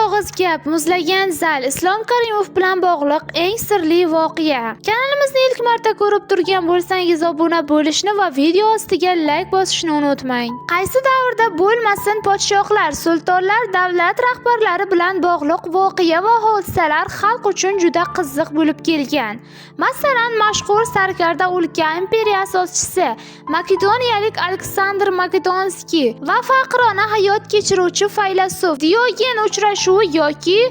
Og'iz gap, muzlagan zal, Islom Karimov bilan bog'liq eng sirli voqea. Kanalimizni ilk marta ko'rib turgan bo'lsangiz, obuna bo'lishni va video ostiga layk bosishni unutmang. Qaysi davrda bo'lmasin, podshohlar, sultonlar, davlat rahbarlari bilan bog'liq voqea va hodisalar xalq uchun juda qiziq bo'lib kelgan. Masalan, mashhur sarkarda, ulkan imperiya asoschisi makedoniyalik Aleksandr Makedonskiy va faqirona hayot kechiruvchi faylasuf Diogen uchrashuvi yoki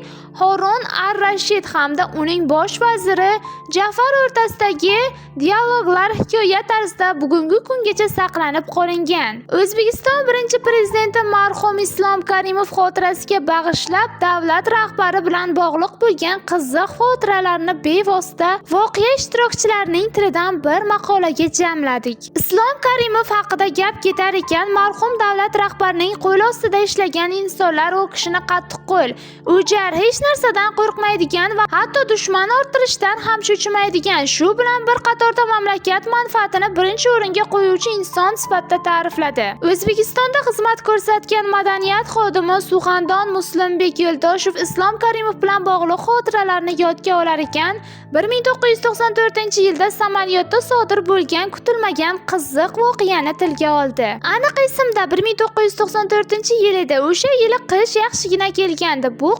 Horun ar-Rashid hamda uning bosh vaziri Jafar o'rtasidagi dialoglar hikoya tarzida bugungi kungacha saqlanib qolingan. O'zbekiston birinchi prezidenti marhum Islom Karimov xotirasiga bag'ishlab davlat rahbari bilan bog'liq bo'lgan qiziq xotiralarni bevosita voqea ishtirokchilarining tilidan bir maqolaga jamladik. Islom Karimov haqida gap ketar ekan, marhum davlat rahbarining qo'l ostida ishlagan insonlar u kishini qattiqqo'l, o'jar, hech narsadan qo'rqmaydigan va hatto dushman orttirishdan ham cho'chimaydigan, shu bilan bir qatorda mamlakat manfaatini birinchi o'ringa qo'yuvchi inson sifatida ta'rifladi. O'zbekistonda xizmat ko'rsatgan madaniyat xodimi Suxandon Muslimbek Yo'ldoshev Islom Karimov bilan bog'liq xotiralarni yodga olar ekan, 1994-yilda samolyotda sodir bo'lgan kutilmagan qiziq voqeani tilga oldi. Aniq esimda, 1994-yil edi. O'sha yili qish yaxshigina kelgandi. Bu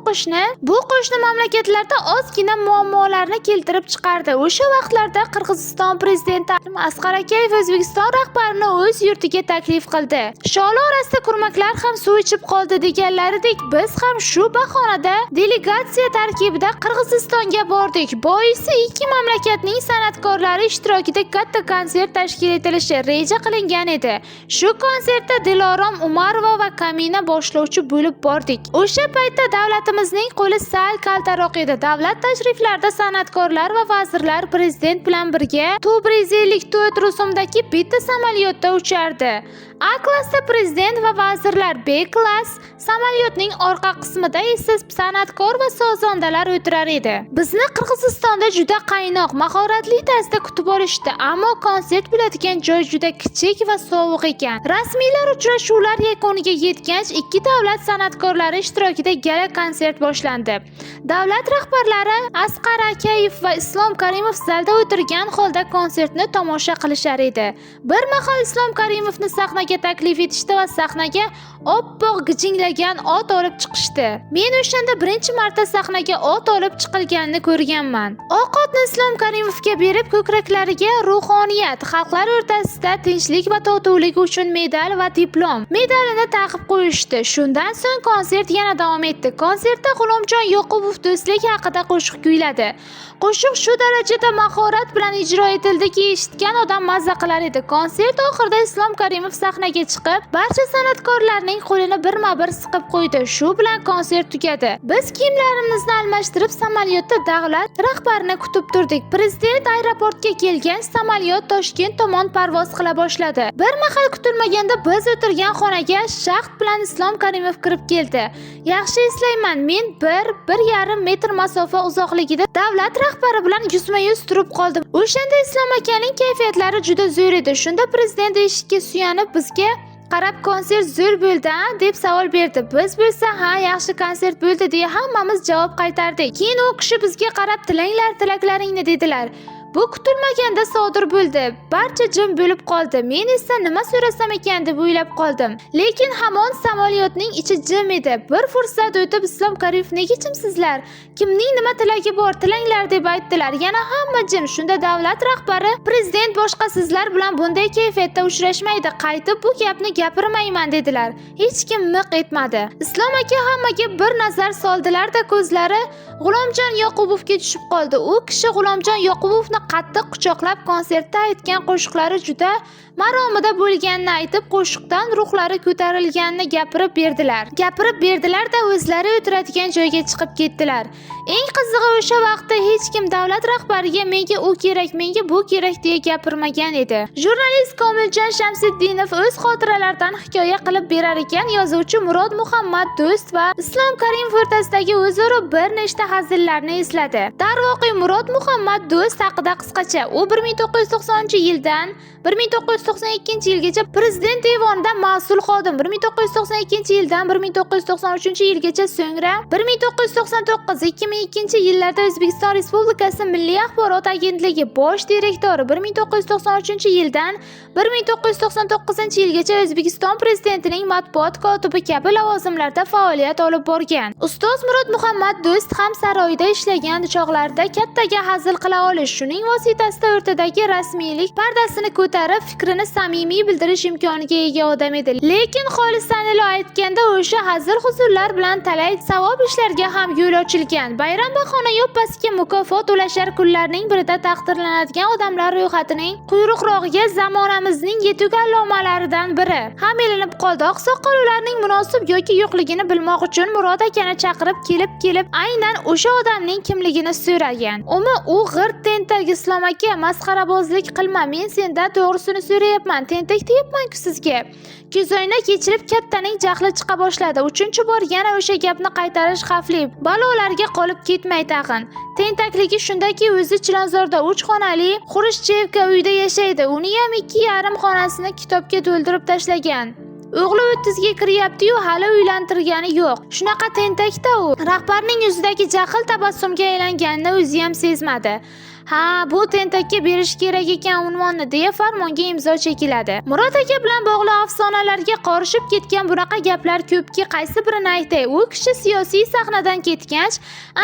qo'shni mamlakatlarda ozgina muammolarni keltirib chiqardi. O'sha vaqtlarda Qirg'iziston prezidenti Asqar Akayev O'zbekiston rahbarini o'z yurtiga taklif qildi. Sholi orasida kurmaklar ham suv ichib qoldi deganlaridek, biz ham shu bahonada delegatsiya tarkibida Qirg'izistonga bordik. Boisi ikki mamlakatning san'atkorlari ishtirokida katta konsert tashkil etilishi reja qilingan edi. Shu konsertda Dilorom Umarova va Kamina boshlovchi bo'lib bordik. O'sha paytda davlatimizning qo'li sal kaltaroq edi. Davlat tashriflarida san'atkorlar va vazirlar prezident bilan birga Tubrezillik rusumdagi bitta samolyotda uchardi. A klassda prezident va vazirlar, B klass samolyotning orqa qismida esa san'atkor va sozandalar o'tirar edi. Bizni Qirg'izistonda juda qaynoq, mahoratli tarzda kutib olishdi, ammo konsert bo'ladigan joy juda kichik va sovuq ekan. Rasmiylar uchrashuvlar yakuniga yetgach, ikki davlat san'atkorlari ishtirokida gala konsert boshlandi. Davlat rahbarlari Asqar Akayev va Islom Karimov zalda o'tirgan holda konsertni tomosha qilishar edi. Bir mahal Islom Karimovni sahnaga taklif etishdi va sahnaga oppoq gijinglagan ot olib chiqishdi. Men o'shanda birinchi marta sahnaga ot olib chiqilganini ko'rganman. Oq otni Islom Karimovga berib, ko'kraklariga ruhoniyat, xalqlar o'rtasida tinchlik va totuvlik uchun medal va diplom medalini taqib qo'yishdi. Shundan so'ng konsert yana davom etdi. Konsertda G'ulomjon Yoqubov do'stlik haqida qo'shiq kuyladi. Qo'shiq shu darajada mahorat bilan ijro etildiki, eshitgan odam mazza qilar edi. Konsert oxirida Islom Karimov sahnaga chiqib, barcha san'atkorlarning qo'lini birma-bir siqib qo'ydi. Shu bilan konsert tugadi. Biz kiyimlarimizni almashtirib, samolyotda davlat rahbarini kutib turdik. Prezident aeroportga kelgan, samolyot Toshkent tomon parvoz qila boshladi. Bir mahal kutilmaganda biz o'tirgan xonaga shaxt bilan Islom Karimov kirib keldi. Yaxshi eslayman, men 1-1,5 metr masofa uzoqligida davlat rahbari bilan yuzma-yuz turib qoldim. O'shanda Islom akaning kayfiyatlari juda zo'r edi. Shunda prezident eshikka suyanib bizga qarab, "Konsert zo'r bo'ldi a?" deb savol berdi. Biz bo'lsa, "Ha, yaxshi konsert bo'ldi", deya hammamiz javob qaytardik. Keyin u kishi bizga qarab, "Tilanglar tilaklaringni", dedilar. Bu kutilmaganda sodir bo'ldi. Barcha jim bo'lib qoldi. Men esa nima so'rasam ekan deb o'ylab qoldim. Lekin hamon samolyotning ichi jim edi. Bir fursat o'tib Islom Karimov, "Nega jimsizlar? Kimning nima tilagi bor, tilanglar", deb aytdilar. Yana hamma jim. Shunda davlat rahbari, "Prezident boshqa sizlar bilan bunday kayfiyatda uchrashmaydi. Qaytib bu gapni gapirmayman", dedilar. Hech kim miq etmadi. Islom aka hammaga bir nazar soldilar-da, ko'zlari G'ulomjon Yoqubovga tushib qoldi. U kishi G'ulomjon Yoqubovni qattiq quchoqlab, konsertda aytgan qo'shiqlari juda maromida bo'lganini aytib, qo'shiqdan ruhlari ko'tarilganini gapirib berdilar. Gapirib berdilar-da, o'zlari o'tiradigan joyga chiqib ketdilar. Eng qizig'i, o'sha vaqtda hech kim davlat rahbariga menga u kerak, menga bu kerak deya gapirmagan edi. Jurnalist Komiljon Shamsiddinov o'z xotiralaridan hikoya qilib berar ekan, yozuvchi Murod Muhammad Do'st va Islom Karimov o'rtasidagi o'zaro bir nechta hazillarni esladi. Darvoqe, Murod Muhammad Do'st haqida qisqacha: u 1990-yildan 1992-yilgacha prezident devonida mas'ul xodim, 1992-yildan 1993-yilgacha, so'ngra 1999-2002 yillarda O'zbekiston Respublikasi Milliy axborot agentligi bosh direktori, 1993-yildan 1999-yilgacha O'zbekiston prezidentining matbuot kotibi kabi lavozimlarda faoliyat olib borgan. Ustoz Murod Muhammad Do'st ham saroyda ishlagan chog'larida kattaga hazil qila olish, shuning vositasida o'rtadagi rasmiylik pardasini ko'tarib, fikrini samimiy bildirish imkoniga ega odam edi. Lekin xolisonilo aytganda, o'sha hazil huzullar bilan talay savob ishlarga ham yo'l ochilgan. Bayram bahona yoppasiga mukofot ulashar kunlarning birida taqdirlanadigan odamlar ro'yxatining quyruqrog'iga zamonamizning yetuk allomalaridan biri ham ilinib qoldi. Oqsoqol ularning munosib yoki yo'qligini bilmoq uchun Murod akani chaqirib kelib aynan o'sha odamning kimligini so'ragan. Umi u g'irt tentak. Islom aka, masxarabozlik qilma, men sendan to'g'risini so'rayapman, tentak deyapman-ku sizga. Ko'zoynak yechilib, kattaning jahli chiqa boshladi. Uchinchi bor yana o'sha gapni qaytarish xavfli, balolarga qolib ketmay tag'in. Tentakligi shundaki, o'zi Chilonzorda 3 xonali xrushchevka uyda yashaydi. Uniyam 2,5 xonasini kitobga to'ldirib tashlagan. O'g'li 30ga kiryapti-yu, hali uylantirgani yo'q. Shunaqa tentak-da u. Rahbarning yuzidagi jahl tabassumga aylanganini o'ziyam sezmadi. Ha, bu tentakka berish kerak ekan unvonni, deya farmonga imzo chekiladi. Murod aka bilan bog'liq afsonalarga qorishib ketgan bunaqa gaplar ko'pki, qaysi birini aytay? U kishi siyosiy sahnadan ketgach,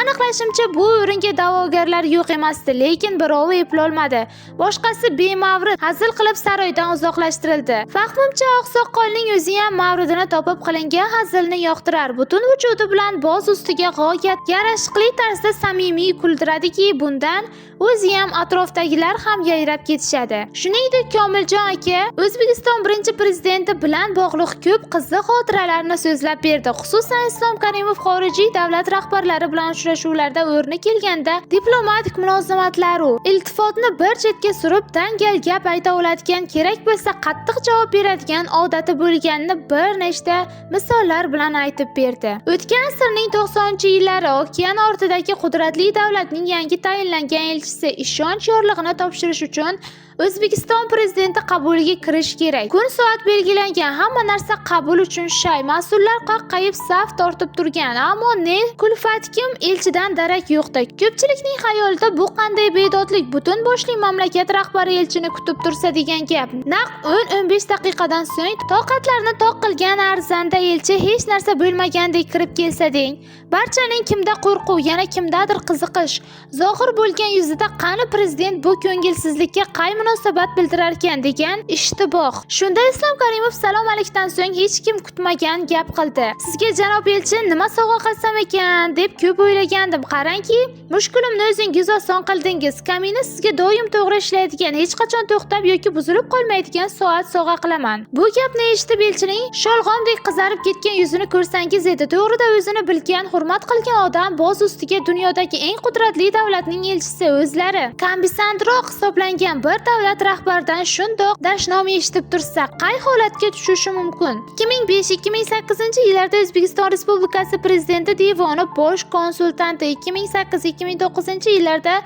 aniqlashimcha, bu o'ringa da'vogarlar yo'q emasdi, lekin birovi eplolmadi. Boshqasi bemavrid hazil qilib saroydan uzoqlashtirildi. Fahmimcha, oqsoqolning o'ziyam mavridini topib qilingan hazilni yoqtirar. Butun vujudi bilan boz ustiga g'oyat yarashiqli tarzda samimiy kuldiradiki, bundan o'ziyam, atrofdagilar ham yayrab ketishadi. Shuningdek, Komiljon aka O'zbekiston birinchi prezidenti bilan bog'liq ko'p qiziq xotiralarni so'zlab berdi. Xususan, Islom Karimov xorijiy davlat rahbarlari bilan uchrashuvlarda o'rni kelganda diplomatik munosabatlaru iltifotni bir chetga surib, dangal gap ayta oladigan, kerak bo'lsa qattiq javob beradigan odati bo'lganini bir nechta misollar bilan aytib berdi. O'tgan asrning 90-yillari okean ortidagi qudratli davlatning yangi tayinlangan elchisi ishonch yorlig'ini topshirish uchun O'zbekiston prezidenti qabuliga kirish kerak. Kun soat belgilangan, hamma narsa qabul uchun shay. Mas'ullar qaqqayib saf tortib turgan, ammo ne kulfatkim elchidan darak yo'qda. Ko'pchilikning xayolida bu qanday bedodlik, butun boshli mamlakat rahbari elchini kutib tursa degan gap. Naq 10-15 daqiqadan so'ng toqatlarni toq qilgan arzanda elchi hech narsa bo'lmagandek kirib kelsa deng. Barchaning kimda qo'rquv, yana kimdadir qiziqish zohir bo'lgan yuzida qani prezident bu ko'ngilsizlikka qay munosabat bildirarkan degan ishtiboh. Shunda Islom Karimov salom alikdan so'ng hech kim kutmagan gap qildi. Sizga, janob elchi, nima sovg'a qilsam ekan deb ko'p o'ylagandim. Qarangki, mushkulimni o'zingiz oson qildingiz. Kamina sizga doim to'g'ri ishlaydigan, hech qachon to'xtab yoki buzilib qolmaydigan soat sovg'a qilaman. Bu gapni eshitib elchining sholg'omdek qizarib ketgan yuzini ko'rsangiz edi. To'g'rida o'zini bilgan, hurmat qilgan odam, boz ustiga dunyodagi eng qudratli davlatning elchisi o'zlari kambisandroq hisoblangan bir davlat rahbaridan shundoq dashnom eshitib tursa, qay holatga tushishi mumkin? 2005-2008 yillarda O'zbekiston Respublikasi Prezidenti devoni bosh konsultanti, 2008-2009 yillarda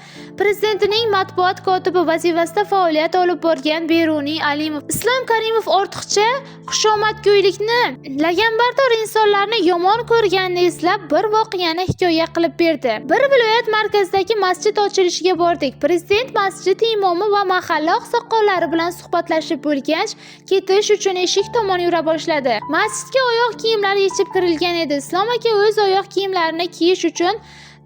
prezidentining matbuot kotibi vazifasida faoliyat olib borgan Beruniy Alimov Islom Karimov ortiqcha xushomadgo'ylikni, laganbardor insonlarni yomon ko'rganini eslab, bir voqeani hikoya qilib berdi. Bir viloyat markazidagi masjid ochilishiga bordik. Prezident masjid imomi va mahalla oqsoqollari bilan suhbatlashib bo'lgach, ketish uchun eshik tomon yura boshladi. Masjidga oyoq kiyimlari yechib kirilgan edi. Islom aka o'z oyoq kiyimlarini kiyish uchun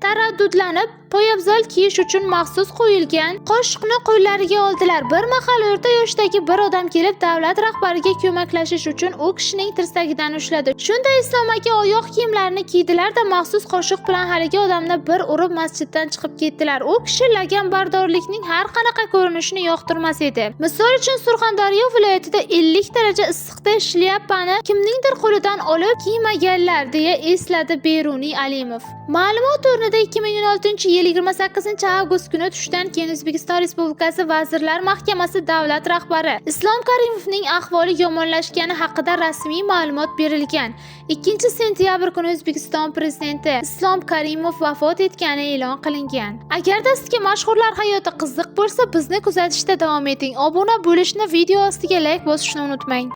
taraddudlanib Poyabzal kiyish uchun maxsus qo'yilgan qoshiqni qo'llariga oldilar. Bir mahal o'rta yoshdagi bir odam kelib, davlat rahbariga ko'maklashish uchun u kishining tirsagidan ushladi. Shunda Islom aka oyoq kiyimlarini kiydilar-da, maxsus qoshiq bilan haligi odamni bir urib masjiddan chiqib ketdilar. U kishi laganbardorlikning har qanaqa ko'rinishini yoqtirmas edi. Misol uchun, Surxondaryo viloyatida 50 daraja issiqda shlyapani kimningdir qo'lidan olib kiymaganlar, deya esladi Beruniy Alimov. Ma'lumot o'rnida, 2016-yil 28-avgust kuni tushdan keyin O'zbekiston Respublikasi Vazirlar Mahkamasi davlat rahbari Islom Karimovning ahvoli yomonlashgani haqida rasmiy ma'lumot berilgan. 2-sentyabr kuni O'zbekiston prezidenti Islom Karimov vafot etgani e'lon qilingan. Agarda sizga mashhurlar hayoti qiziq bo'lsa, bizni kuzatishda davom eting. Obuna bo'lishni, video ostiga layk bosishni unutmang.